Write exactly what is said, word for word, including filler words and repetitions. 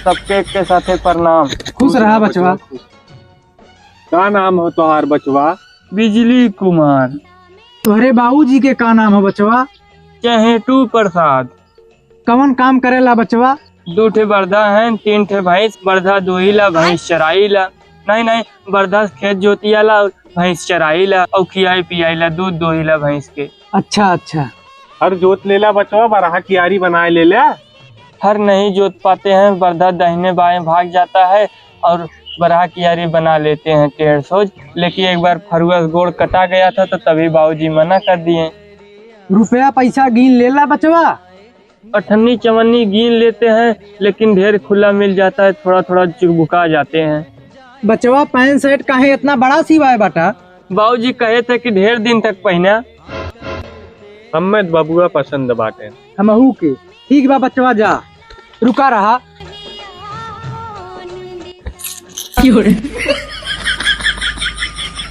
सबके एक के साथे प्रणाम। खुश रहा बचवा। का नाम हो तोहार बचवा? बिजली कुमार। तोहरे बाबूजी के का नाम हो बचवा? चहेटू प्रसाद। कवन काम करेला बचवा? दू ठे बरधा हैं, तीन ठे भैंस, बरधा दोहीला, भैंस चराईला। नहीं, नहीं, बरधा से खेत जोतियाला और भैंस चराईला और खियाई पियाईला, दूध दोहीला भैंस के। अच्छा, अच्छा। हर जोत लेला बचवा, बरहा कियारी बनाए लेला। हर नहीं जोत पाते हैं, बरधा दाहिने बाएं भाग जाता है और बरहा कियारी बना लेते हैं टेढ़ सोच। लेकिन एक बार फरुआ से गोड़ कटा गया था, तो तभी बाबूजी मना कर दिए। रुपया पैसा गिन लेला बचवा? अठन्नी चवन्नी गिन लेते हैं, लेकिन ढेर खुला मिल जाता है, थोड़ा थोड़ा चुकबुका जाते हैं। बचवा, पैंट शर्ट काहे इतना बड़ा सिवाए बाटा? बाबूजी कहे थे कि ढेर दिन तक पहना। हमें बबुआ पसंद बाटे। हमहू के। ठीक बा बचवा, जा। रुका रहा।